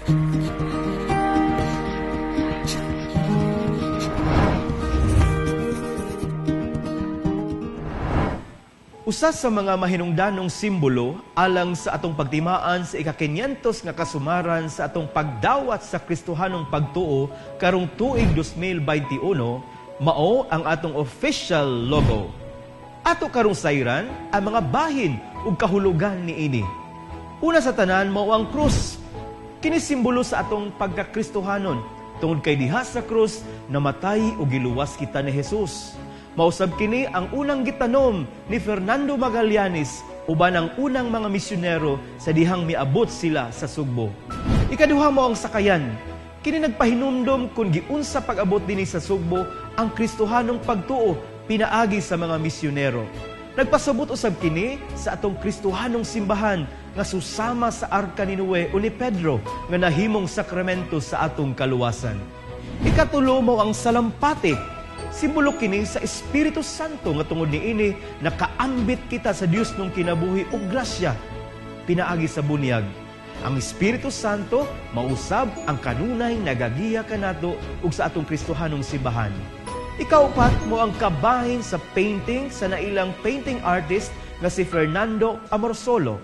Usa sa mga mahinungdanong simbolo alang sa atong pagtimaan sa ika-500 nga kasumaran sa atong pagdawat sa Kristohanong pagtuo karong tuig 2021 mao ang atong official logo. Ato karong sayran ang mga bahin ug kahulugan niini. Una sa tanan, mao ang krus. Kini simbolo sa atong pagkakristohanon tungod kay diha sa krus namatay ug giluwas kita ni Jesus. Mausab kini ang unang gitanom ni Fernando Magallanes uban ang unang mga misyonero sa dihang miabot sila sa Sugbo. Ikaduha mao ang sakayan. Kini nagpahinumdom kung giunsa pag-abot dinhi sa Sugbo ang Kristohanong pagtuo pinaagi sa mga misyonero. Nagpasabot usab kini sa atong Kristohanong simbahan nga susama sa Arka ni Noe o ni Pedro nga nahimong sakramento sa atong kaluwasan. Ikatulo mao ang salampati. Simbolo kini sa Espiritu Santo nga tungod niini nakaambit kita sa Dios nung kinabuhi ug grasya pinaagi sa bunyag. Ang Espiritu Santo mausab ang kanunay nagagiya kanato ug sa atong Kristohanong simbahan. Ikaupat mao ang kabahin sa painting sa nailang painting artist nga si Fernando Amorsolo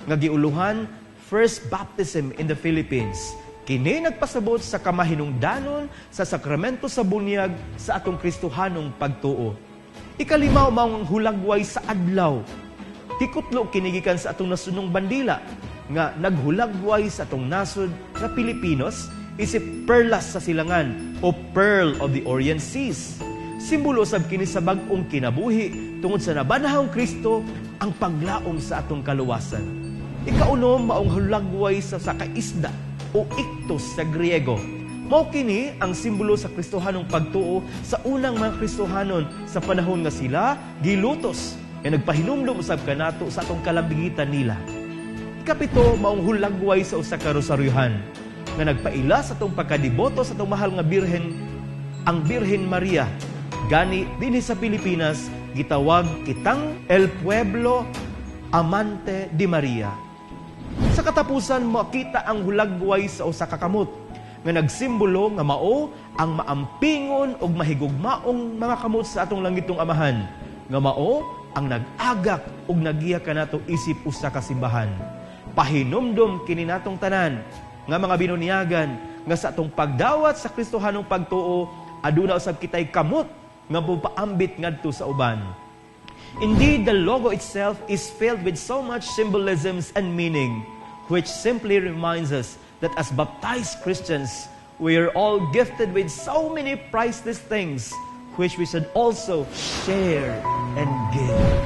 nga giuluhan First Baptism in the Philippines. Kini nagpasabot sa kamahinungdanon sa sakramento sa bunyag sa atong Kristohanong pagtuo. Ikalima mao ang hulagway sa adlaw. Tikutlo kini gikan sa atong nasudnong bandila nga naghulagway sa atong nasod nga Pilipinos isip perlas sa silangan o Pearl of the Orient Seas. Simbolo sab kini sa bag-ong kinabuhi tungod sa nabanhawng Kristo ang paglaom sa atong kaluwasan. Ikaunom maong hulagway sa sakaisda o iktus sa Griego. Mao kini ang simbolo sa Kristohanong pagtuo sa unang mga Kristohanon sa panahon nga sila gilutos nga nagpahinumdom usab kanato sa atong kalambigitan nila. Ikapito maong hulagway sa usa ka rosaryuhan nga nagpaila sa atong pagkadeboto sa atong mahal nga Birhen, ang Birhen Maria. Gani dinhi sa Pilipinas gitawag kitang El Pueblo Amante de Maria. Sa katapusan, makita ang hulagway sa usa ka kamot nga nagsimbolo nga mao ang maampingon ug mahigugmaong mga kamot sa atong langitong Amahan nga mao ang nag-agak ug nagiya kanato isip usa ka simbahan. Pahinumdom kini natong tanan nga mga binunyagan nga sa atong pagdawat sa Kristohanong pagtuo aduna usab kitay kamot nga mupaambit ngadto sa uban. Indeed, the logo itself is filled with so much symbolisms and meaning, which simply reminds us that as baptized Christians, we are all gifted with so many priceless things, which we should also share and give.